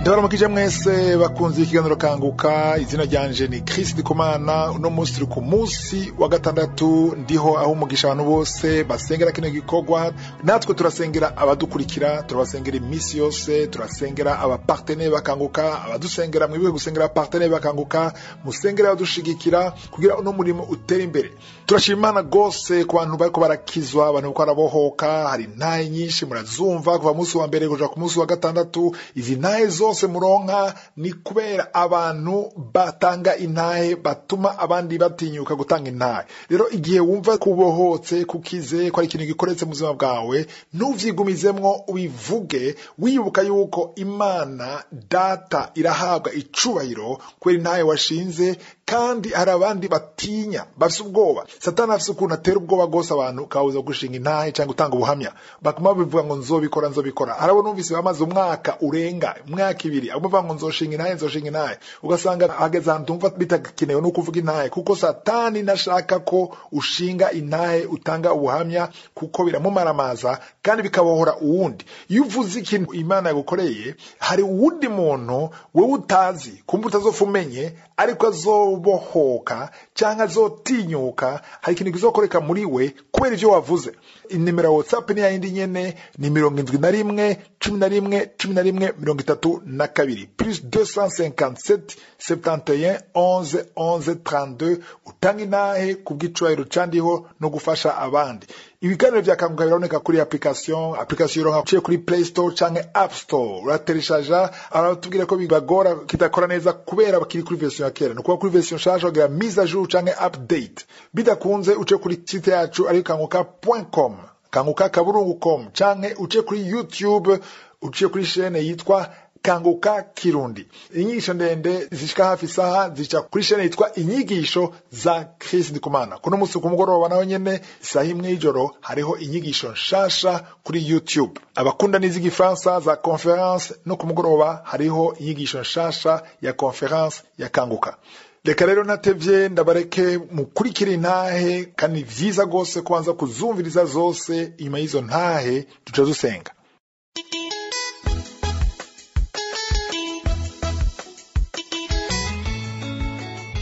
Ndabaramukije mwese bakunze ikiganiro Kanguka. Izina ryanje ni Chris Ndikumana. Uno munsi turi ku munsi wa gatandatu, ndiho aho umugisha abantu bose basengera kino gikorwa. Natwe turasengera abadukurikira, turabasengera iminsi yose, turasengera abapartenere bakanguka, abadusengera, mwibuke gusengera abapartenere bakanguka, musengera abadushigikira kugira uno murimo utere imbere. Turashima Imana gose ku bantu bariko barakizwa, abantu bariko barabohoka. Hari intahe nyinshi murazumva kuva munsi wa mbere kuja ku munsi wa gatandatu. Izi ntahe zose muronka ni kubera abantu batanga intahe, batuma abandi batinyuka gutanga intahe. Rero igihe wumva kubohotse, kukize, ko ari ikintu gikoretse mu buzima bwawe, ntuvyigumizemwo, ubivuge wibuka yuko Imana Data irahabwa icubahiro kubera intahe washinze. Kandi hari abandi batinya, bafise ubwoba. Satani afise ukuntu atera ubwoba bwose abantu, kabuza gushinga intahe cyangwa gutanga ubuhamya. Bakuma bivuga ngo nzobikora, nzobikora. Hari abo numvise bamaze umwaka urenga, umwaka ibiri, abo bavuga ngo nzoshinga intahe, nzoshinga intahe. Ugasanga hageze ahantu tumva bitakenewe no kuvuga intahe, kuko Satani ntashaka ko ushinga intahe, utanga ubuhamya, kuko biramumaramaza kandi bikabohora uwundi. Iyo uvuze ikintu Imana yagukoreye, hari uwundi muntu wewe utazi, kumva utazopfa umenye, ariko azobohoka cyangwa azotinyuka, hari ikintu kizokoreka muri we kubera ivyo wavuze. Inimero ya WhatsApp ni yayindi nyene, ni 71 11 11 32, plus 257 71 11 11 32. Utanga intahe kubw'icubahiro candiho no gufasha abandi. Ibiganiro vya Kanguka biraboneka kuri application ironka uciye kuri Play Store canke App Store, uratereshaja. Aratubwira ko bibagora, kidakora neza kubera bakiri kuri version ya kera. Nukuba kuri version nshasha, ugira mise à jour canke update. Bidakunze, uce kuri site yacu ari kanguka.com, kanguka.com, canke uce kuri YouTube, uciye kuri chaîne yitwa Kanguka Kirundi. Inyigisho ndende zishika hafi isaha zica kuri chaîne yitwa Inyigisho za Chris Ndikumana. Kuno musi ku mugoroba naho nyene isaha 1 y'ijoro hariho inyigisho nshasha kuri YouTube. Abakunda n'izigifaransa za conference, no ku mugoroba hariho inyigisho nshasha ya conference ya Kanguka. Reka rero natevye, ndabareke mukurikira intahe, kandi vyiza gose kubanza kuzumviriza zose. Inyuma y'izo ntahe duca dusenga.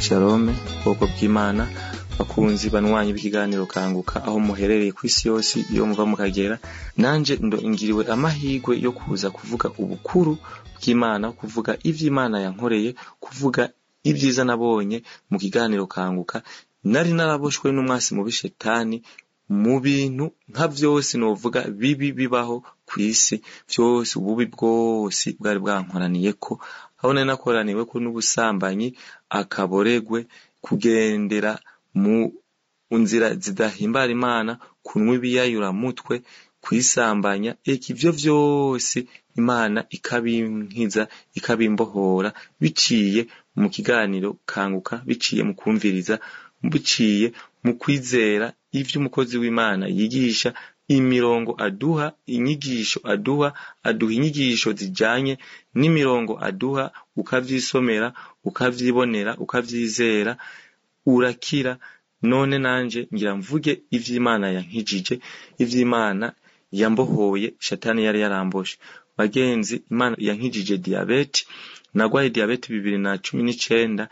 Shalome, bwoko bw'Imana, bakunzi banywanyi b'ikiganiro Kanguka, aho muherereye ku isi yose, iyo muva mukagera. Nanje ndo ingiriwe amahirwe yo kuza kuvuga ubukuru bw'Imana, kuvuga ivy'Imana yankoreye, kuvuga ibyiza nabonye mu kiganiro Kanguka. Nari naraboshwe n'umwasi mubi Shetani, mu bintu nka vyose novuga bibi bibaho ku isi vyose, ububi bwose bwari bwankoraniyeko, aho nari nakoraniweko n'ubusambanyi, akaboregwe, kugendera mu nzira zidahimbara Imana, kunywa ibiyayuramutwe, kwisambanya, eka ivyo vyose Imana ikabinkiza, ikabimbohora biciye mu kiganiro Kanguka, biciye mu kumviriza, biciye mu kwizera ivyo umukozi w'Imana yigisha, imirongo aduha, inyigisho aduha. Aduha inyigisho zijanye n'imirongo aduha, ukavyisomera, ukavyibonera, ukavyizera, urakira. None nanje ngira mvuge ivy'Imana yankijije, ivy'Imana yambohoye Shatani yari yaramboshe. Bagenzi, Imana yankijije diyabete. Nagwaye diyabete 2019,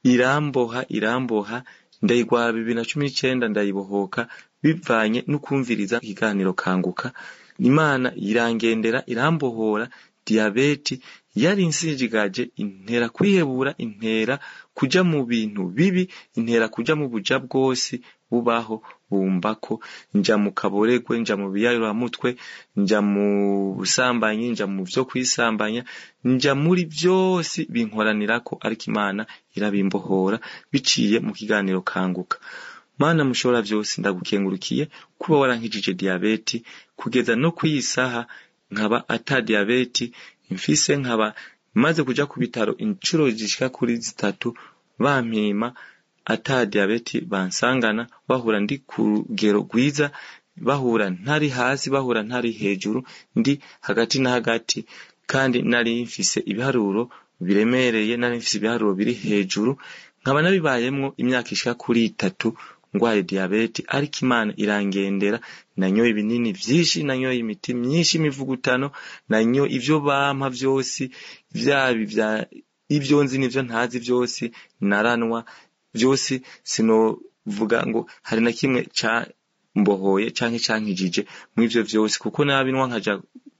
iramboha, iramboha, ndayigwara 2019, ndayibohoka bivanye n'ukumviriza ikiganiro Kanguka. Imana irangendera, irambohora diyabete yari insijigaje, intera kwihebura, intera kuja mu bintu bibi, intera kuja mu buja bwose bubaho bumbako, nja mu kaboregwe, nja mu biyayuramutwe, nja mu busambanyi, nja mu vyo kwisambanya, nja muri vyose binkoranirako, ariko Imana irabimbohora biciye mu kiganiro Kanguka. Mana mushobora vyose, ndagukengurukiye kuba warankijije diyabeti, kugeza no kwiyisaha nkaba ata diyabeti mfise, nkaba maze kuja ku bitaro inshuro zishika kuri 3 bampima ata diyabeti bansangana, bahura ndi ku rugero rwiza, bahura ntari hasi, bahura ntari hejuru, ndi hagati na hagati, kandi nari mfise ibiharuro biremereye, nari mfise ibiharuro biri hejuru, nkaba nabibayemwo imyaka ishika kuri 3. ngwaye diyabete, ariko Imana irangendera. Nanyoye ibinini vyinshi, nanyoye imiti myinshi imivugutano, nanyoye ivyo bampa vyose, vyaba ivya ibyo nzi n'ivyo ntazi vyose naranwa vyose. Sinovuga ngo hari na kimwe ca mbohoye canke cankijije mw'ivyo vyose, kuko nabinwa nkaja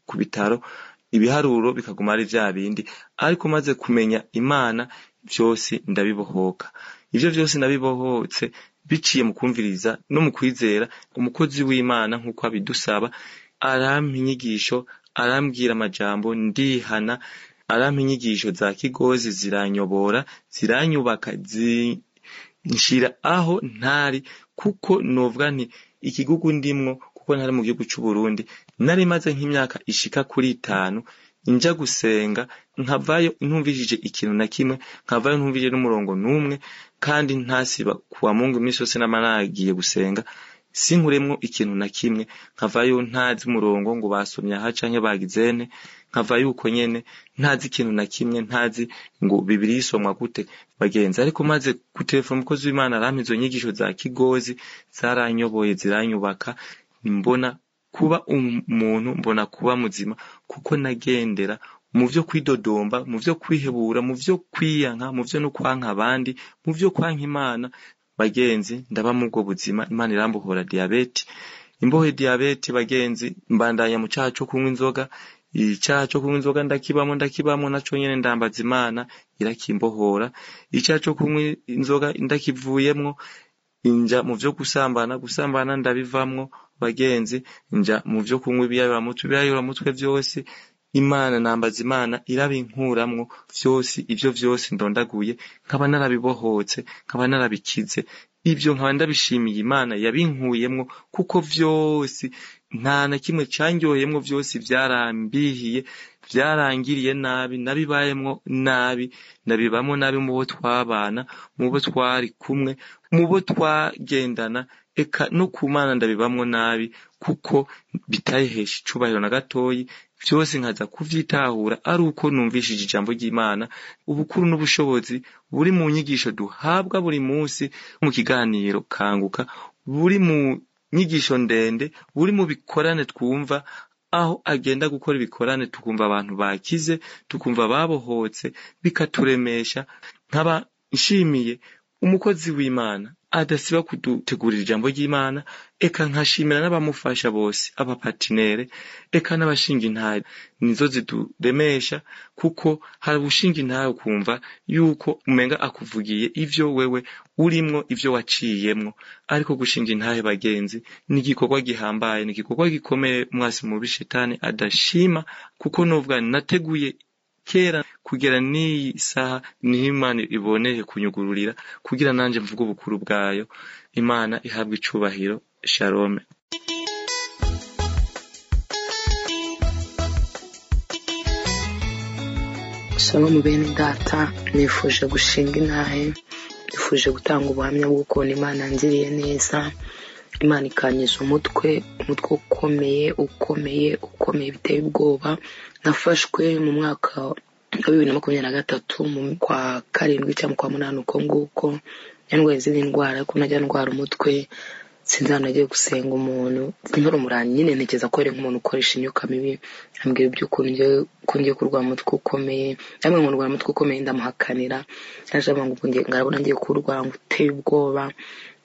ku bitaro ibiharuro bikaguma ari vya bindi. Ariko maze kumenya Imana vyose ndabibohoka. Ivyo vyose nabibohotse biciye mu kumviriza no mu kwizera umukozi w'Imana nk'uko abidusaba. Arampa inyigisho, arambwira amajambo, ndihana, arampa inyigisho za kigozi, ziranyobora, ziranyubaka, zinshira aho ntari, kuko novuga nti ikigugu ndimwo, kuko ntari mu gihugu c'u Burundi. Nari maze nk'imyaka ishika kuri 5 nja gusenga, nkavayo ntumvishije ikintu na kimwe, nkavayo ntumvishije n'umurongo n'umwe, kandi ntasiba kuwa Mungu iminsi yose nama nagiye gusenga, sinkuremwo ikintu na kimwe, nkavayo ntazi umurongo ngo basomye aha canke bagizene, nkavayo uko nyene ntazi ikintu na kimwe, ntazi ngo Bibiliya isomwa gute bagenzi. Ariko maze gutelefona umukozi w'Imana arampa izo nyigisho za kigozi, zaranyoboye, ziranyubaka, mbona kuba umuntu, mbona kuba muzima, kuko nagendera mu vyo kwidodomba, mu vyo kwihebura, mu vyo kwiyanka, mu vyo no kwanka abandi, mu vyo kwanka Imana. Bagenzi, ndaba mu bwo buzima, Imana irambohora diyabete, imbohe diyabete bagenzi. Mbandanya mu caha co kunywa inzoga, icaha co kunywa inzoga ndakibamwo naco nyene ndambaza Imana irakimbohora. Icaha co kunywa inzoga ndakivuyemwo, inja mu vyo gusambana ndabivamwo bagenzi, nja mu vyo kunywa ibiyayuramutwe vyose. Imana nambaza Imana irabinkuramwo vyose, ivyo vyose ndondaguye nkaba narabibohotse, nkaba narabikize. Ivyo nkaba ndabishimiye Imana yabinkuyemwo, kuko vyose nta na kimwe candyoheyemwo, vyose vyarambihiye, vyarangiriye nabi, nabibayemwo nabi, nabibamwo nabi mu bo twabana, mu bo twari kumwe, mu bo twagendana, eka no ku Mana ndabibamwo nabi, kuko bitayihesha icubahiro na gatoyi. Vyose nkaza kuvyitahura ari uko numvishije ijambo ry'Imana, ubukuru n'ubushobozi buri mu nyigisho duhabwa buri munsi mu kiganiro Kanguka, buri mu nyigisho ndende, buri mu bikorane twumva, aho agenda gukora ibikorane tukumva abantu bakize, tukumva babohotse, bikaturemesha. Nkaba nshimiye umukozi w'Imana adasiba kudutegurira ijambo ry'Imana, eka nkashimira n'abamufasha bose, abapatinere, eka n'abashinga intahe, nizo ziduremesha, kuko hari ubushinga intahe ukumva yuko umenga akuvugiye ivyo wewe urimwo, ivyo waciyemwo. Ariko gushinga intahe bagenzi ni igikorwa gihambaye, ni igikorwa gikomeye mwasi mubi shetani adashima, kuko novuga nateguye kera kugera n'iyi saha niho Imana iboneye kunyugururira kugira nanje mvuge ubukuru bwayo. Imana ihabwe icubahiro. Shalome. Shalom bene data, nifuje gushinga intahe, nifuje gutanga ubuhamya bw'ukuntu Imana yangiriye neza, Imana ikanyiza umutwe ukomeye ukomeye ukomeye biteye ubwoba. Nafashwe mu mwaka wa 2023 mu kwa 7 cyangwa kwa 8 uko nguko, ndwaye izindi ndwara ariko najya ndwara umutwe. Sinzi ahantu nagiye gusenga umuntu nkora umurangi nyine, ntekereza ko ari nk'umuntu ukoresha imyuka mibi, ambwira iby'ukuntu ngiye kurwara umutwe ukomeye, namwe ngo ndwara umutwe ukomeye ndamuhakanira, yaje ambwira ngo ngarabona ngiye kurwara ngo uteye ubwoba.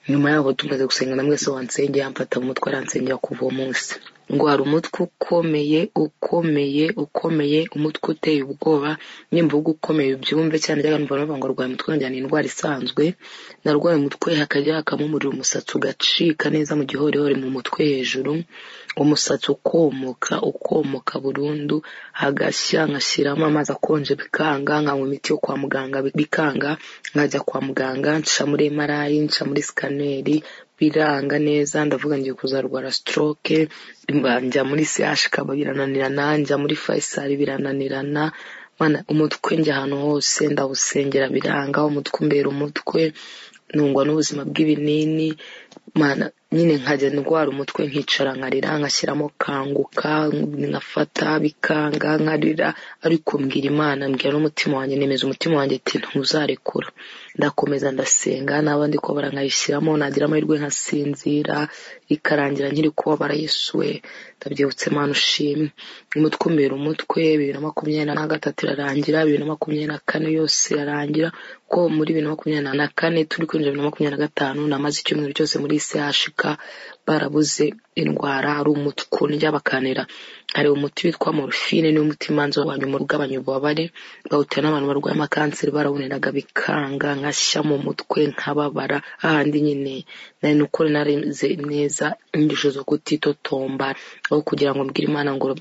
Nyuma yaho tumaze gusenga namwe se wansengeye, amfata mu mutwe aransengera. Kuva uwo munsi ndwara umutwe ukomeye ukomeye ukomeye, umutwe uteye ubwoba. Nimvuga ukomeye ubyumve cyane, njyaga numva bavuga ngo arwaye umutwe ngira ni indwara isanzwe. Narwaye umutwe hakajya hakamo umuriro, umusatsi ugacika neza mu gihorihori mu mutwe hejuru, umusatsi ukomoka burundu, hagashya, nkashyiramo amazi akonje bikanga, nkanywa imiti yo kwa muganga bikanga, nkajya kwa muganga nca muri MRI, nca muri sikaneri biranga neza, ndavuga ngiye kuzarwara stroke, njya muri CHK birananirana, njya muri Faisal birananirana. Mana, umutwe njya ahantu hose ndawusengera biranga, umutwe umbera umutwe, nungwa n'ubuzima bw'ibinini. Mana nyine nkajya ndwara umutwe nkicara nkarira, nkashyiramo kanguka, nkafata bikanga nkarira, ariko mbwira Imana, mbwira n'umutima wanjye, nemeza umutima wanjye ati ntuzarekura. Ndakomeza ndasenga, naba ndi kubabara nkayishyiramo, nagira amahirwe nkasinzira ikarangira nkiri kubabara. Yesu we, ndabyibutse Mana ushimwe. Umutwe umbera umutwe, 2023 irarangira, 2024 yose irarangira, ko muri 2024 turi kwinjira 2025, namaze icyumweru cyose muri CHK barabuze indwara, ari umutwe undya bakanira. Hari umuti witwa morphine, niwo muti manza wa nyuma ugabanya ububabare, bawutera n'abantu barwaye amakanseri, barawuniraga bikanga, nkashya mu mutwe nkababara. Ahandi nyine nari nuko narize neza inyigisho zo kutitotomba, aho kugira ngo mbwire Imana ngo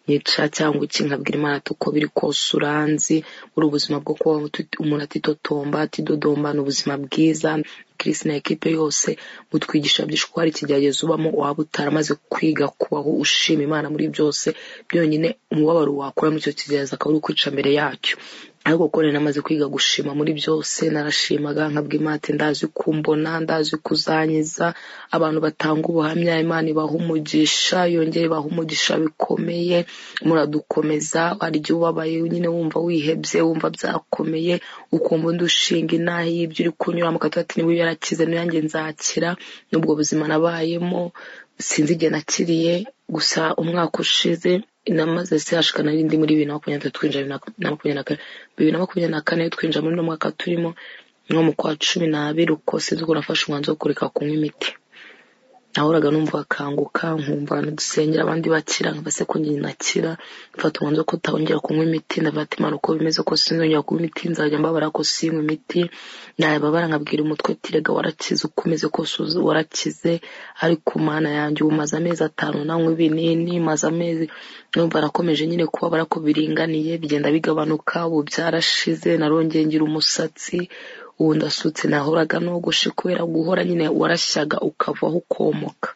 nyica cyangwa iki, nkabwira Imana ati uko biri kose uranzi. Muri ubuzima bwo kuba umuntu atitotomba atidodomba ni ubuzima bwiza. Chris na ekipe yose mutwigisha byinshi, ko hari ikigeragezo ubamo waba utaramaze kwiga kubaho ushima Imana muri byose, byonyine umubabaro wakora muri icyo kigeragezo akaba uri kwica mbere yacyo. Ariko kuko nari namaze kwiga gushima muri byose, narashimaga nkabwira Imana ati ndazi kumbona, ndazi kuzanyiza. Abantu batanga ubuhamya, Imana ibaha umugisha, yongere ibaha umugisha bikomeye, muradukomeza. Hari igihe ubabaye nyine wumva wihebye, wumva byakomeye, ukumva undi ushinga inaha y'ibyo uri kunyuramo, ukavuga ati niba yarakize nanjye nzakira. N'ubwo buzima nabayemo sinzi igihe nakiriye, gusa umwaka ushize namaze CHK nari ndi muri 2023 twinjira 2024, 2024 twinjira muri uno mwaka turimo nko mu kwa 12, uko sinzi uko nafashe umwanzuro wo kureka kunywa imiti. Nahoraga numva kanguka, nkumva dusengera abandi bakira, nkaba ko njye nakira, mfata umwanzuro wo kutongera kunywa imiti. Ndavuga ati Imana uko bimeze kose sinzongera kunywa imiti, nzajya mbabara ko sinywa imiti. Nababara nkabwira umutwe ati rega warakize, uko umeze kose warakize, ariko Mana yanjye ubu maze amezi 5 nanywa ibinini, maze amezi numva nakomeje nyine kubabara ko biringaniye, bigenda bigabanuka, ubu byarashize. Narongeye ngira umusatsi, ubu ndasutse, nahoraga nogoshe kubera guhora nyine warashyaga ukavaho ukomoka.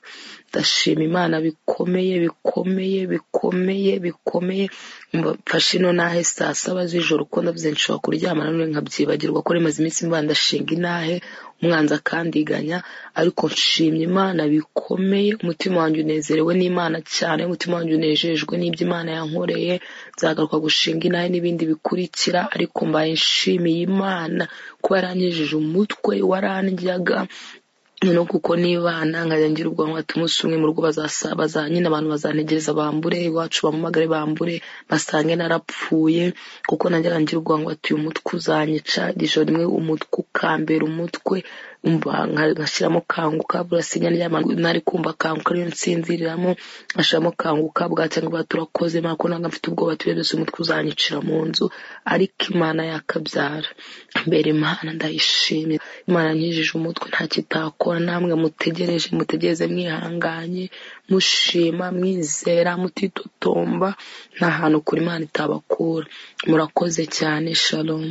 Ndashima Imana bikomeye bikomeye bikomeye bikomeye. Mfashe ino nahe saa 7 z'ijoro, uko ndavuze nshobora kuryama nanone nkabyibagirwa ko rimaze iminsi mba ndashinga inahe, umwanzi akandiganya, ariko nshimye Imana bikomeye. Umutima wanjye unezerewe n'Imana cyane, umutima wanjye unejejwe n'ibyo Imana yankoreye. Nzagaruka gushinga inahe n'ibindi bikurikira, ariko mbaye nshimiye Imana kuba yaranyejeje umutwe warandyaga. No kuko nibana nkajya ngira ubwanwa ati umunsi umwe mu rugo bazasaba nyine abantu bazantegereza bambure, iwacu bamamagare bambure, basange narapfuye, kuko nanjye ngira ubwanwa ati uyu mutwe uzanyica. Ijoro rimwe umutwe ukambera umutwe, nkashyiramo kanguka, burasinya ndyama nari kumva kanguka ariyo nsinziriramo, nkashyiramo kanguka bwacya ngo turakoze Imana, ko nanga mfite ubwoba ati byose umutwe uzanyicira mu nzu, ariko Imana yakabyara mbere. Imana ndayishimye, Imana nkijije umutwe nta kitakora. Namwe mutegereje, mutegereze mwihanganye, mushima, mwizera, mutitotomba, nta hantu kuri Imana itabakura. Murakoze cyane. Shalom.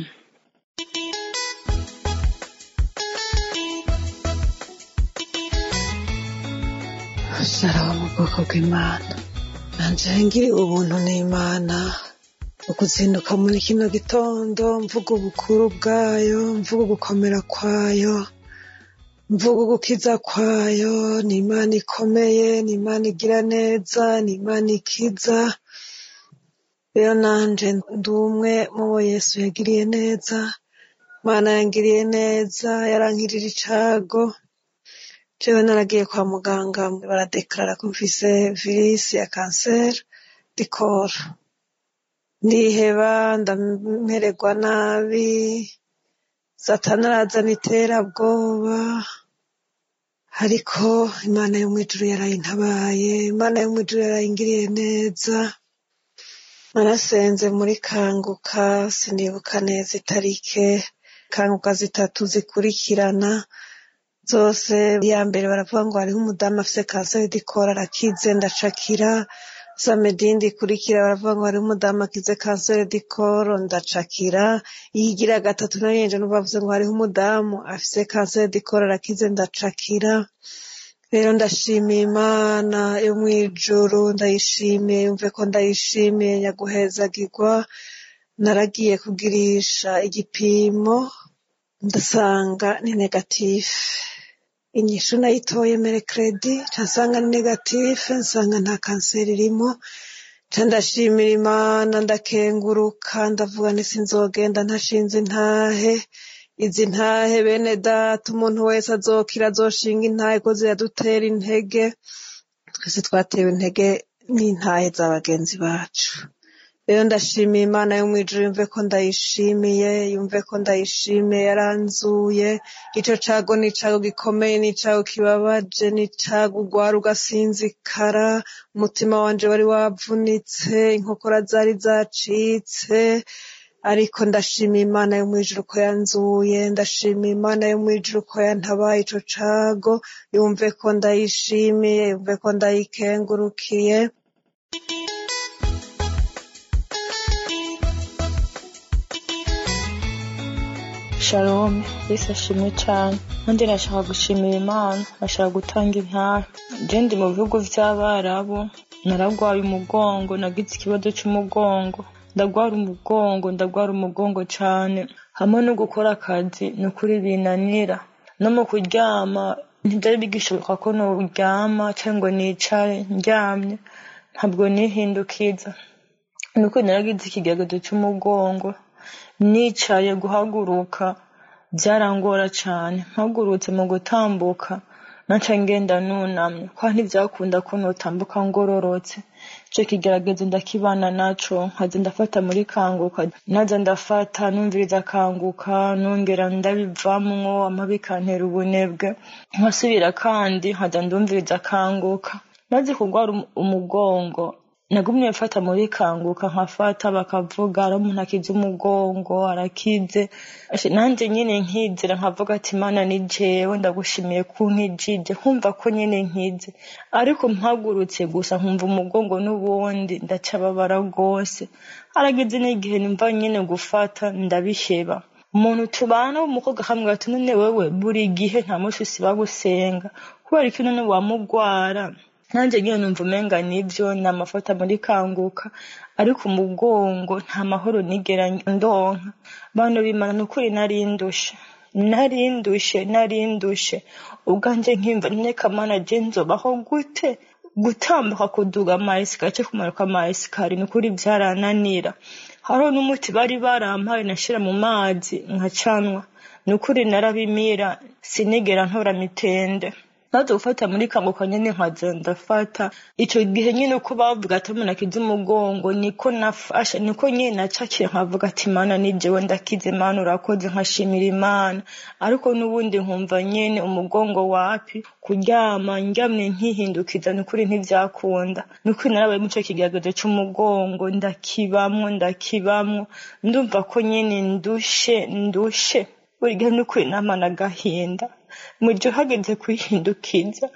Shalom ubwoko bw'Imana. Nanje ngiriwe ubuntu n'Imana ukuzinduka muri kino gitondo, mvuga ubukuru bwayo, mvuga ugukomera kwayo, mvuga ugukiza kwayo. Ni Imana ikomeye, ni Imana igira neza, ni Imana ikiza. Rero nanje ndi umwe mu bo Yesu yagiriye neza. Imana yangiriye neza, yarankirira icago. Jewe naragiye kwa muganga baradeklarara ko mfise virisi ya kanseri dikora, ndiheba, ndamererwa nabi, Satani arazana iterabwoba, ariko Imana yo mw'ijuru yarayintabaye, Imana yo mw'ijuru yarayingiriye neza. Narasenze muri kanguka, sinibuka neza itarike, kanguka 3 zikurikirana zose. Iya mbere baravuga ngo hariho umudamu afise kanseri dikora arakize, ndacakira. Samedindi ikurikira baravuga ngo hariho umudamu akize kanseri dikoro, ndacakira. Iyigira 3 nayo nje bavuze ngo hariho umudamu afise kanseri dikoro arakize, ndacakira. Rero ndashimiye Imana yo mw'ijuru, ndayishimiye, yumve ko ndayishimiye nyaguhezagirwa. Naragiye kugirisha igipimo ndasanga ni negative. Inyishu nayitoye merekredi, nca nsanga ni negatife, nsanga nta kanseri irimo. Nca ndashimira Imana, ndakenguruka, ndavuga nti sinzogenda ntashinze intahe. Izi ntahe bene data, umuntu wese azokira azoshinga intahe ko ziradutera intege. Twese twatewe intege n'intahe za bagenzi bacu. Rero ndashimiye Imana yo mw'ijuru, yumve ko ndayishimiye, yumve ko ndayishimiye, yaranzuye. Ico cago ni icago gikomeye, ni icago kibabaje, ni icago ugwara ugasinzikara. Umutima wanje wari wavunitse, inkokora zari zacitse, ariko ndashimiye Imana yo mw'ijuru ko yanzuye, ndashimiye Imana yo mw'ijuru ko yantabaye ico cago, yumve ko ndayishimiye, yumve ko ndayikengurukiye. Shalom, Yesu ashimwe cyane. Nanjye nashaka gushimira Imana, nashaka gutanga intara. Je ndi mu bihugu vy'Abarabu, naragwaye umugongo, nagize ikibazo c'umugongo. Ndagwara umugongo, ndagwara umugongo cane. Hamwe no gukora akazi, ni ukuri binanira. No mu kuryama, ntivyari bigishoboka ko noryama canke ngo nicare ndyamye, ntabwo nihindukiza. Ni ukuri naragize ikigeragezo c'umugongo. Nicaye guhaguruka byarangora cane, mpagurutse mu gutambuka naca ngenda nunamye, kwa ntivyakunda ko notambuka ngororotse. Ico kigeragezo ndakibana naco, nkaza ndafata muri kanguka, naza ndafata numviriza kanguka, nongera ndabivamwo, amabi kantera ubunebwe, nkasubira kandi nkaza ndumviriza kanguka. Maze kugwara umugongo, nagumye mfata muri kanguka, nkafata bakavuga ari umuntu akize umugongo arakize, nanje nyene nkizera nkavuga ati Imana ni jewe, ndagushimiye ko unkijije, nkumva ko nyene nkize. Ariko mpagurutse gusa nkumva umugongo n'ubundi ndacababara rwose. Harageze n'igihe numva nyene gufata ndabiheba. Umuntu tubana w'umukobwa akambwira ati none wewe buri gihe nta munsi usiba gusenga, kubera iki none wamugwara? Nanjye nyene numva umenga nivyo, namafata muri kanguka, ariko umugongo nta mahoro nigera ndonka. Bantu b'Imana, nukuri narindushe, narindushe, narindushe. Ubwanje nkimva none Mana je nzobaho gute? Gutambuka kuduga ama esikariye canke kumanuka ama esikariye nukuri vyarananira. Hariho n'umuti bari barampaye nashira mu mazi nkacanwa, nukuri narabimira, sinigera ntora mitende. Maze gufata muri kanguka nyene nkaza ndafata. Ico gihe nyene uko bavuga ati umuntu akize umugongo, niko nafashe, niko nyene nacakiye nkavuga ati Mana ni jewe ndakize, Mana urakoze, nkashimira Imana. Ariko n'ubundi nkumva nyene umugongo wapi, kuryama ndyamye nkihindukiza nukuri ntivyakunda. Nukuri narabaye muco kigeragezo c'umugongo, ndakibamwo, ndakibamwo, ndumva ko nyene ndushe, ndushe. Buri gihe nukuri namana agahinda. Mugihe hageze kwihindukiza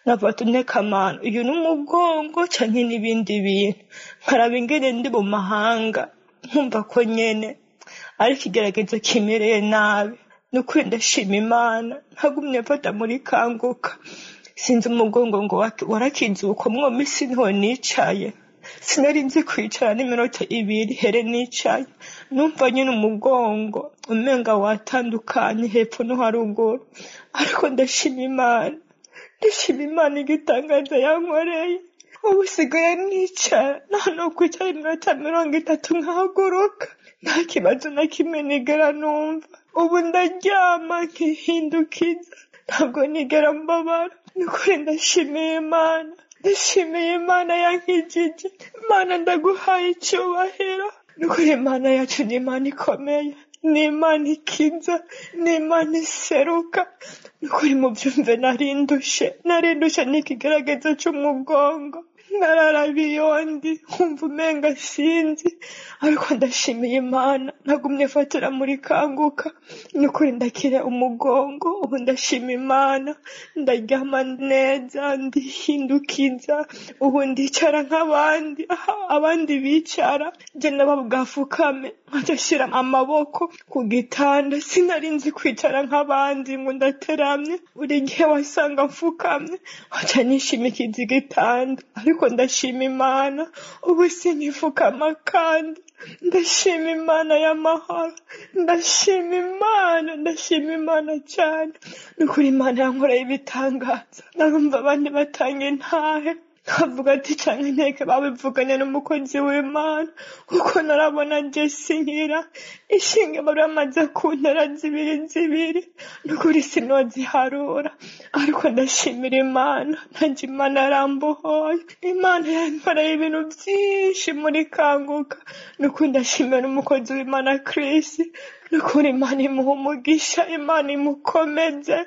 nkafata untekamana, uyu ni umugongo canke n'ibindi bintu, nkaraba ingene ndi mu mahanga nkumva ko nyene ariko ikigeragezo kimereye nabi. Nukuri ndashima Imana, ntagumye mfata muri kanguka. Sinzi umugongo ngo warakize uko mwo misi niho nicaye, sinari nzi kwicara n'iminota ibiri here nicaye, numva nyene umugongo umenga watandukanye hepfo no haruguru. Ariko ndashima Imana, ndashima Imana igitangaza yankoreye. Ubu sigaye nicara nta no kwicara iminota 30 nkahaguruka, nta kibazo na kimwe nigera numva. Ubu ndaryama nkihindukiza, ntabwo nigera mbabara. Nukuri ndashimiye Imana, ndashimiye Imana yankijije. Imana ndaguhaye icyubahiro. Nukuri Imana yacu ni Imana ikomeye, ni Imana ikiza, ni Imana iseruka. Nukuri mubyumve, narindushe, narindushe n'ikigeragezo c'umugongo. Nararabiyondi nkumva umenga sinzi, ariko ndashimiye Imana, nagumye fatira muri kanguka. Nukuri ndakira umugongo, ubu ndashima Imana, ndaryama neza, ndihindukiza, ubu ndicara nk'abandi, aha abandi bicara je nababwafukame, nkaca nshira amaboko ku gitanda. Sinari nzi kwicara nk'abandi ngo ndateramye, buri gihe wasanga mfukamye, nkaca nishimikiza igitanda. Ariko Ariko ndashima Imana, ubu sinkifukama kandi ndashima Imana y'amahoro, ndashima Imana, ndashima Imana cyane. Nukuri Imana yankoreye ibitangaza. Narumva abandi batanga intahe, nkavuga ati canke inteke babivuganye n'umukozi w'Imana, kuko narabona je sinkira ishinge bari bamaze kuntera zibiri zibiri, nukuri sinoziharura. Ariko ndashimira Imana, nanje Imana yarambohoye, Imana yankoreye ibintu byinshi muri Kanguka. Nukuri ndashimira n'umukozi w'Imana Chris, nukuri Imana imuha umugisha, Imana imukomeze,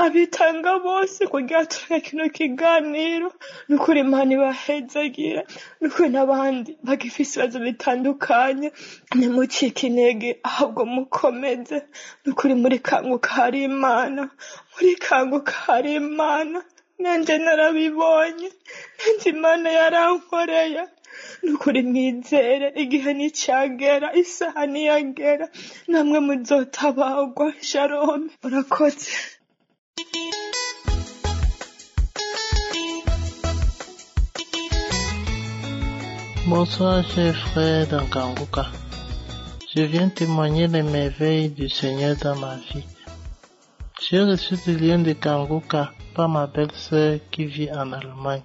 abitanga bose kugira turonke kino kiganiro. Nukuri Imana ibahezagira, nukuri n'abandi bagifise ibibazo bitandukanye ntimucike intege, ahubwo mukomeze. Nukuri muri Kanguka hari Imana, muri Kanguka hari Imana. Nanje narabibonye, nanje Imana yarankoreye. Nukuri mwizere, igihe nicagera, isaha niyagera, namwe muzotabagwa. Shalom, urakoze. Bonsoir, chers frères dans Kanguka. Je viens témoigner les merveilles du Seigneur dans ma vie. J'ai reçu le lien de Kanguka par ma belle-sœur qui vit en Allemagne.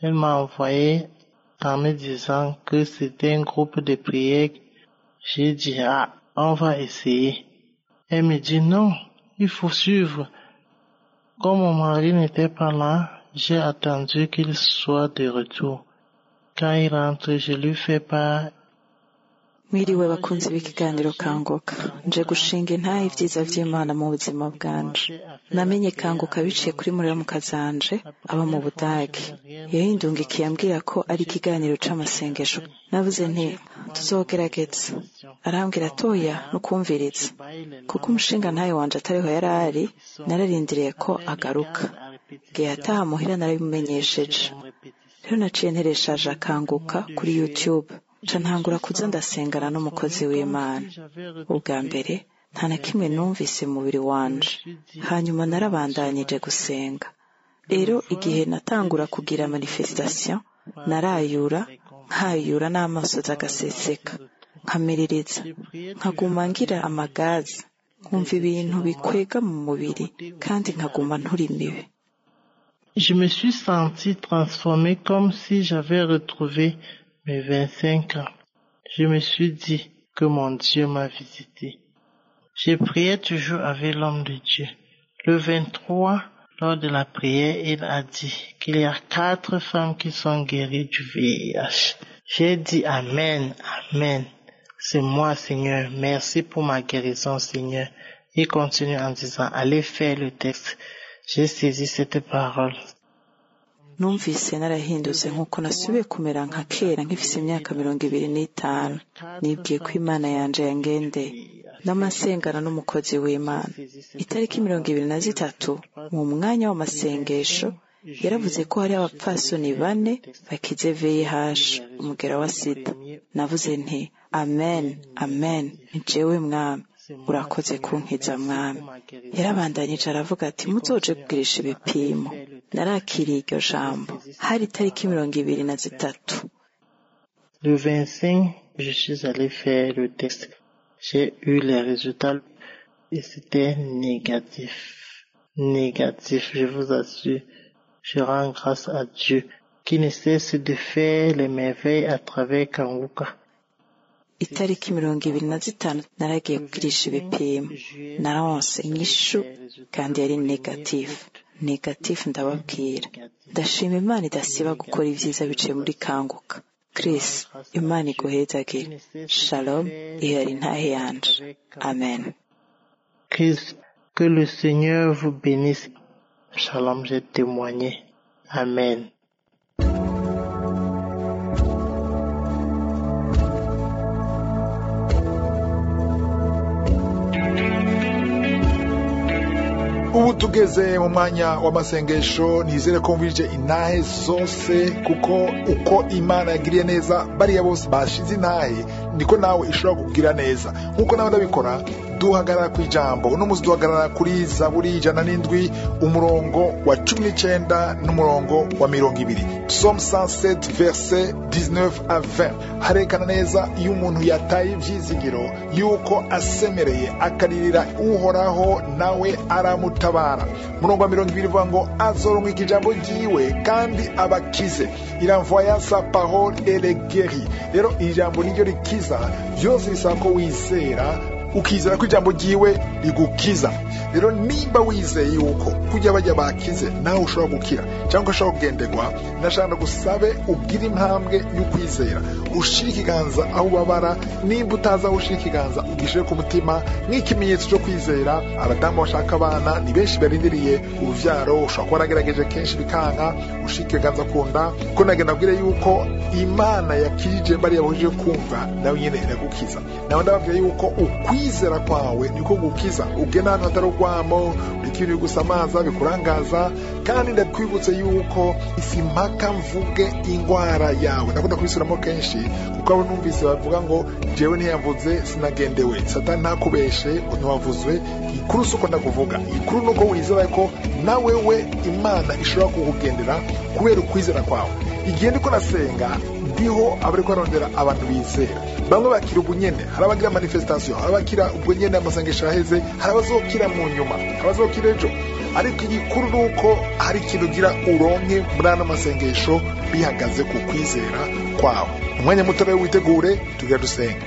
Elle m'a envoyé en me disant que c'était un groupe de prière. J'ai dit, ah, on va essayer. Elle me dit, non, il faut suivre. Comme mon mari n'était pas là, j'ai attendu qu'il soit de retour. Quand il rentre, je lui fais part. Mwiriwe bakunzi b'ikiganiro Kanguka, nje gushinga intahe ibyiza vy'Imana mu buzima bwanje. Namenye Kanguka biciye kuri muramuka zanje aba mu Budage. Yahindungikiye ambwira ko ari ikiganiro c'amasengesho. Navuze nti tuzogerageza. Arambwira atoya no kumviriza. Kuko umushinga ntahe wanje atariho yari ari, nararindiriye ko agaruka. Igihe ataha muhira narabimumenyesheje. Rero naciye ntereshaje Kanguka kuri YouTube. Nca ntangura kuza ndasengana n'umukozi w'Imana. Ubwa mbere nta na kimwe numvise mu mubiri wanje, hanyuma narabandanije gusenga. Rero igihe natangura kugira manifestation, narayura, nkayura n'amaso agaseseka, nkamiririza, nkaguma ngira amagazi, nkumva ibintu bikwega mu mubiri kandi nkaguma ntura imibi. Je me suis senti transformé comme si j'avais retrouvé mes 25 ans. Je me suis dit que mon Dieu m'a visité. J'ai prié toujours avec l'homme de Dieu. Le 23, lors de la prière, il a dit qu'il y a 4 femmes qui sont guéries du VIH. J'ai dit Amen, Amen. C'est moi, Seigneur. Merci pour ma guérison, Seigneur. Il continue en disant, allez faire le test. J'ai saisi cette parole. Numvise narahindutse nk'uko nasubiye kumera nka kera nkifise imyaka 25. Nibwiye ko Imana yanje yangendeye n'amasengano n'umukozi w'Imana. Itariki 23 mu mwanya w'amasengesho yaravuze ko hari abapfasoni 4 bakize VIH, umugera wa sida. Navuze nti amen, amen, ni jewe mwami, urakoze kunkiza mwami. Yarabandanyije aravuga ati muzoje kugirisha ibipimo. Narakiriye iryo jambo. Hari itariki 23. Le 25, je suis allé faire le test. J'ai eu les résultats et c'était négatif. Négatif, je vous assure. Je rends grâce à Dieu qui ne cesse de faire les merveilles à travers Kanguka. Itariki 25 naragiye kugirisha ibipimo. Naronse inyishu kandi yari negatif. Negatif ndababwira. Ndashima Imana idasiba gukora ibyiza biciye muri Kanguka. Chris, Imana iguhezagire. Shalom, iyo yari intahe yanje. Amen. Chris, que le Seigneur vous bénisse. Shalom, j'ai témoigné. Amen. Ubu tugeze mu mwanya w'amasengesho. Nizere ko mvije intahe zose, kuko uko Imana yagiriye neza bariya bose bashize intahe, niko nawe ishobora kugira neza. Nkuko nawe ndabikora, Duhagarara ku ijambo. Uno munsi duhagarara kuri Zaburi 107 umurongo wa 19 n'umurongo wa 20. Psaume 107 verset 19 à 20 harekana neza iyo umuntu yataye ivyizigiro yuko asemereye akaririra Uhoraho nawe aramutabara. Murongo wa 20 uvuga ngo azorungika ijambo ryiwe kandi abakize. Il envoya sa parole et les guérit. Rero ijambo niryo rikiza, byose bisaba ko wizera, ukizera ko ijambo ryiwe rigukiza. Rero nimba wizeye yuko kujya bajya bakize nawe ushobora gukira cyangwa ushobora kugenderwa, ndashaka gusabe ugire intambwe y'ukwizera, ushire ikiganza aho ubabara. Nimba utazi aho ushira ikiganza, ugishire ku mutima nk'ikimenyetso cyo kwizera. Abadamu bashaka abana ni benshi barindiriye uruvyaro, ushobora kuba waragerageje kenshi bikanka, ushire ikiganza ku nda. Ko nagenda abwire yuko Imana yakirije bariya bahuje kumva, nawe nyene iragukiza. Nawe ndababwira yuko ukwizera kwawe niko gukiza. Ugenda ahantu hatari urwamo, uriko ibintu bigusamaza bikurangaza. Kandi ndakwibutse yuko isi mpaka mvuge ingwara yawe, ndakunda kubisubiramo kenshi kuko abo numvise bavuga ngo jewe ntiyamvuze sinagendewe. Satani ntakubeshe ngo ntiwavuzwe. Ikuru si uko ndakuvuga, ikuru nuko wizera ko nawe we Imana ishobora kukugendera kubera ukwizera kwawe. Igihe ndiko nasenga ndiho abariko barondera abantu bizera, bamwe bakira ubunyene, hari abagira manifestation, hari abakira ubwo nyene amasengesho aheze, hari abazokira mu nyuma, hari abazokira ejo. Ariko igikuru nuko hari ikintu ugira uronke muri ano masengesho bihagaze ku kwizera kwawe. Umwanya muto rero witegure, tugira dusenga.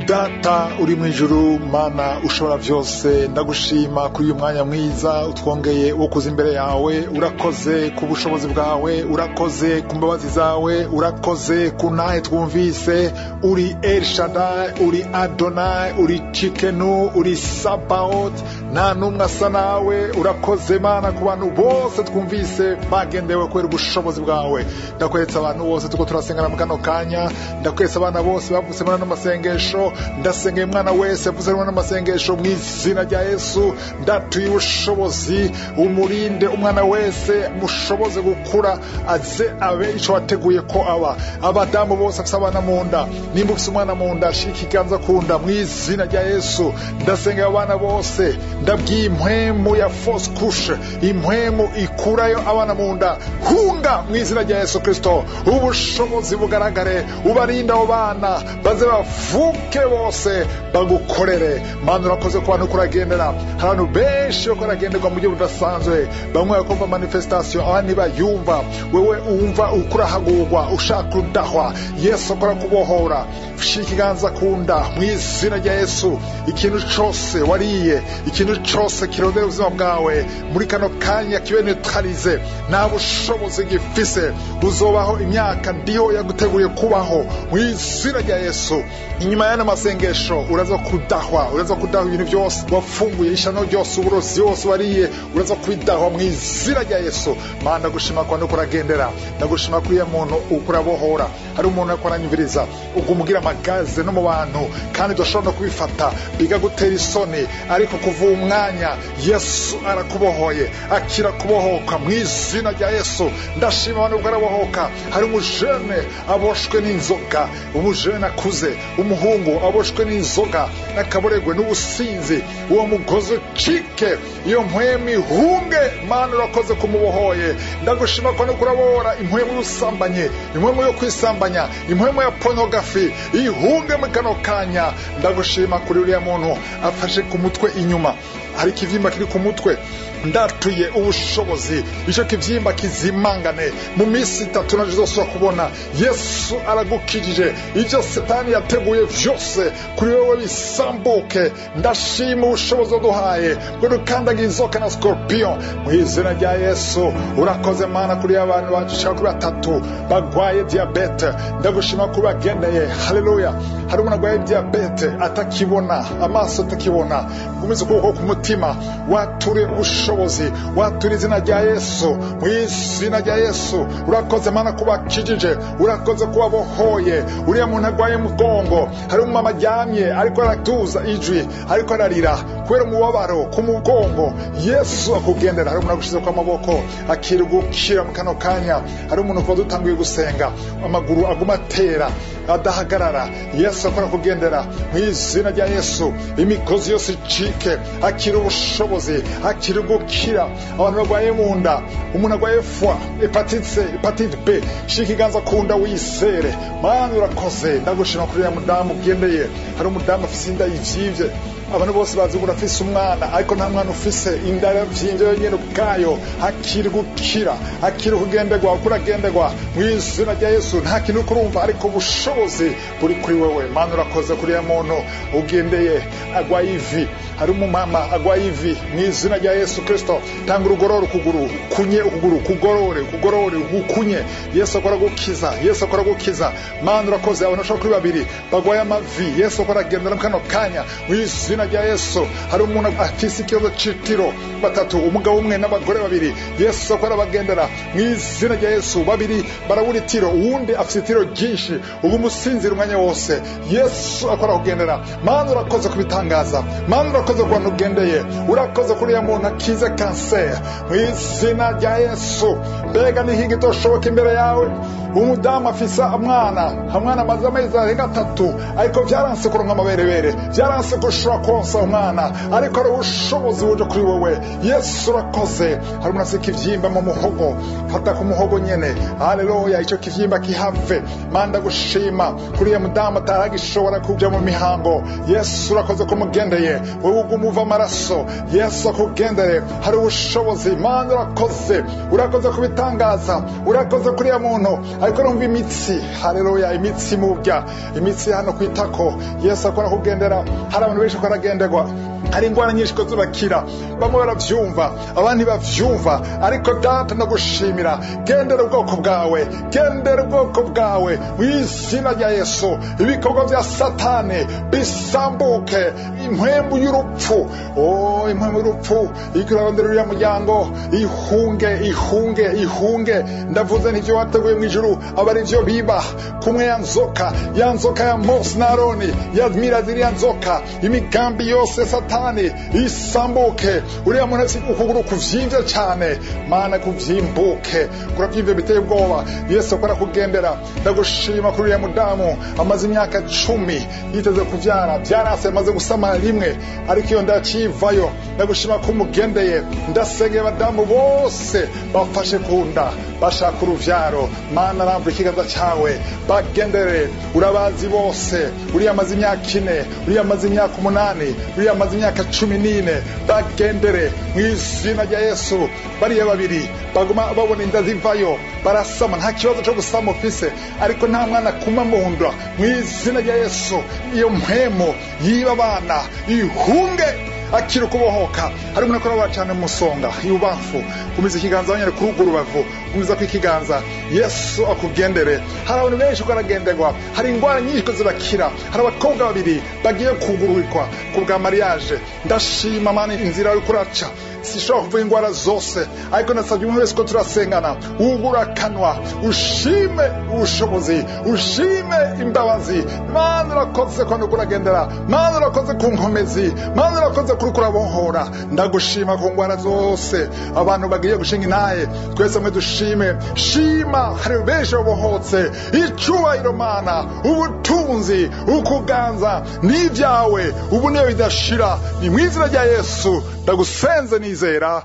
Data uri mu ijuru, Mana ushobora byose, ndagushima kuri uyu mwanya mwiza utwongeye wo kuza imbere yawe. Urakoze ku bushobozi bwawe, urakoze ku mbabazi zawe, urakoze ku ntahe twumvise. Uri El Shaddai, uri Adonai, uri Chikenu, uri Sabaoth, nta n'umwe asa nawe. Urakoze Mana ku bantu bose twumvise bagendewe kubera ubushobozi bwawe. Ndakweretse abantu bose tuko turasengana mu kano kanya, ndakweretse abana bose bavutse muri ano masengesho, ndasengeye umwana wese yavuze muri ano masengesho mu izina rya Yesu. Ndatuye ubushobozi, umurinde umwana wese, mushoboze gukura aze abe ico wateguye ko aba. Abadamu bose bafise abana mu nda, nimba ufise umwana mu nda, shira ikiganza ku nda mu izina rya Yesu. Ndasengeye abana bose, ndabwiye impwemu ya fausse couche, impwemu ikurayo abana mu nda, hunga mu izina rya Yesu Kristo. Ubushobozi bugaragare, ubarinde abo bana baze bavuke bose bagukorere. Mana urakoze ku bantu kuragendera. Hari abantu benshi bako baragenderwa mu buryo budasanzwe, bamwe bakumva manifestation, abandi bayumva. Wewe umva ukurahagurwa ushaka udahwa, Yesu akora kubohora. Shira ikiganza ku nda mu izina rya Yesu. Ikintu cose wariye, ikintu cose kirondera ubuzima bwawe muri kano kanya kibe neutralize. Nta bushobozi gifise, uzobaho imyaka ndiho yaguteguye kubaho mu izina rya Yesu. Inyuma y'ano masengesho uraza kudahwa, uraza kudahwa ibintu byose wafunguye, ishano ryose, uburozi yose wariye, uraza kubidahwa mu izina rya Yesu. Mana ndagushima kwa nuko uragendera, ndagushima kuri ya muntu ukurabohora. Hari umuntu ariko aranyumviriza ugumugira amagaze no mu bantu, kandi udashobora no kubifata bikagutera isoni, ariko kuva uwo mwanya Yesu arakubohoye, akira kubohoka mu izina rya Yesu. Ndashima abantu ubwo arabohoka. Hari umujene aboshwe n'inzoga, umujene akuze, umuhungu aboshwe n'inzoga n'akaboregwe n'ubusinzi, uwo mugozi ucike, iyo mpwemu ihunge. Mana urakoze kumubohoye. Ndagushima ko nuko urabohora impwemu y'ubusambanyi, impwemu yo kwisambanya, impwemu ya pornography ihunge mu kano kanya. Ndagushima kuri uriya muntu afashe ku mutwe inyuma, hari ikivyimba kiri ku mutwe, ndatuye ubushobozi ico kivyimba kizimangane mu minsi 3 naje uzosubira kubona. Yesu aragukijije, ivyo Satani yateguye vyose kuri wewe bisambuke. Ndashima ubushobozi waduhaye bwo dukandagira inzoka na scorpion mu izina rya Yesu. Urakoze Mana kuri abantu bashika kuri 3 bagwaye diabete, ndagushima ko bagendeye. Haleluya. Hari umuntu agwaye diabete atakibona, amaso atakibona, gumiza ukuboko ku mutima, wature ubushobozi, wature izina rya Yesu mu izina rya Yesu. Urakoze Mana kubakijije, urakoze kubabohoye. Uriya muntu agwaye umugongo, hari umumama aryamye ariko aratuza ijwi, ariko ararira. kubera umubabaro ku mugongo, Yesu akugendera. Hari umuntu agushize kw'amaboko akira gukira mu kano kanya. Hari umuntu kuva dutanguye gusenga amaguru aguma atera adahagarara, Yesu akora kugendera mu izina rya Yesu. Imigozi yose icike, akira ubushobozi, akira gukira. Abantu barwaye mu nda, umuntu arwaye foie, hepatite C, hepatite B, shika ikiganza ku nda wizere. Mana urakoze, ndagushima kuri uriya mudamu ugendeye. Hari umudamu afise inda yivyimvye, abantu bose bazi ngo urafise umwana, ariko nta mwana ufise, inda yavyimvye yonyene ubwayo. Akira gukira, akira kugenderwa, uko uragenderwa mu izina rya Yesu. Nta kintu uriko urumva, ariko ubushobozi buri kuri wewe. Mana urakoze kuri uriya muntu ugendeye agwaye ivi. Hari umumama agwaye ivi mu izina rya Yesu Kristo. Tanga urugorore ukuguru, kunye ukuguru, kugorore, kugorore, ukunye. Yesu akora gukiza, Yesu akora gukiza. Mana urakoze. Abantu bashobora kuri babiri bagwaye amavi, Yesu akora agendera mu kano kanya mu izina rya Yesu. Hari umuntu afise ikibazo c'itiro, batatu, umugabo umwe n'abagore babiri, Yesu akora abagendera mu izina rya Yesu. Babiri barabura itiro, uwundi afise itiro ryinshi, ubu umusinzira umwanya wose. Yesu akora kugendera. Mana urakoze kubitangaza, Mana urakoze ku bantu ugendeye, urakoze kuri uriya muntu akize kanseri mu izina rya Yesu. Mbega ni iki kitoshoboka imbere yawe? Umudamu afise umwana, umwana amaze amezi arenga 3, ariko vyaranse kuronka amaberebere, vyaranse gushobora konsa umwana, ariko hari ubushobozi buje kuri wewe. Yesu urakoze. Hari umuntu afise ikivyimba mu muhogo, fata ku muhogo nyene, haleluya, ico kivyimba kihave. Mana ndagushima kuri uriya mudamu ataragishobora kuja mu mihango, Yesu urakoze ko mugendeye, wewe uguma uva amaraso, Yesu akugendere. Hari ubushobozi. Mana urakoze, urakoze kubitangaza, urakoze kuri uriya muntu ariko urumva imitsi, haleluya, imitsi mubya, imitsi hano kwitako, Yesu akora kugendera. Hari abantu benshi akora agenderwa, hari ingwara nyinshi ko zibakira, bamwe baravyumva abandi bavyumva, ariko Data ndagushimira. Gendera ubwoko bwawe, gendera ubwoko bwawe mu izina rya Yesu. Ibikorwa vya Satani bisambuke, impwembu y'urupfu, oh, impwembu y'urupfu ikirarondera uriya muryango, ihunge, ihunge, ihunge. Ndavuze ntivyo wateguye mu ijuru aba ari vyo biba. Kumwe ya nzoka, ya nzoka ya Mose na Aroni yamira ziriya nzoka, imigambi yose ya Satani isambuke. Uriya muntu afise ukuguru kuvyimvye cane, Mana kuvyimbuke, kuravyimvye biteye ubwoba. Yesu akora kugendera. Ndagushima kuri uriya mudamu amaze imyaka 10 yiteze kuvyara, vyaranse, amaze gusama rimwe, ariko iyo ndacivayo. Ndagushima ko umugendeye. Ndasengeye abadamu bose bafashe kunda bashaka uruvyaro, Mana ramvura ikiganza cawe bagendere. Urabazi bose, uriya amaze imyaka 4, uriya amaze imyaka 8, uriya amaze imyaka 14, bagendere mu izina rya Yesu. Bariya babiri baguma babona inda zivayo, barasama, nta kibazo co gusama ufise, ariko nta mwana kuma mu nda. Mu izina rya Yesu, iyo mpwemu yiba abana ihunge, akira ukubohoka. Hari umuntu akora cyane musonga ibubamfu, gumiza ikiganza wanyere kuri urwo rubavu, gumiza ku ikiganza, Yesu akugendere. Hari abantu benshi uko aragenderwa, hari ingwara nyinshi ko zibakira. Hari abakobwa babiri bagiye kugururikwa ku bwa mariage. Ndashima Mana inzira uriko uraca. Sishobora kuvuga ingwara zose, ariko nasabye umuntu wese ko turasengana, wugura akanwa ushime ubushobozi, ushime imbabazi. Mana urakoze ko uriko uragendera, Mana urakoze ku nkomezi, Mana urakoze kuri kurabohora. Ndagushima ku ngwara zose abantu bagiye gushinga intahe, twese mwe dushime. Shima, hari benshi babohotse. Icubahiro Mana, ubutunzi, ukuganza n'ibyawe ubu niyo bidashira. Ni mu izina rya Yesu ndagusenze nizera,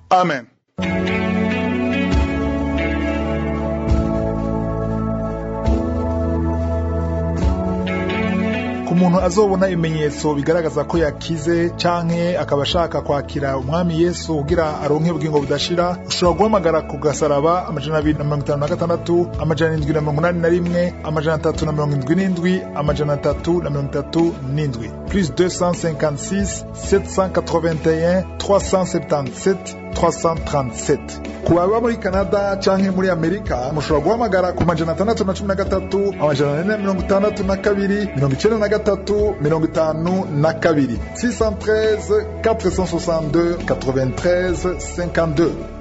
amen. Ku muntu azobona ibimenyetso bigaragaza ko yakize canke akaba ashaka kwakira umwami Yesu kugira aronke ubugingo budashira, ushobora guhamagara ku gasaraba 256 781 377 337 plus 256 781 377 337. Ku baba muri Canada canke muri Amerika mushobora guhamagara ku 613 462 93 52 613 462 93 52.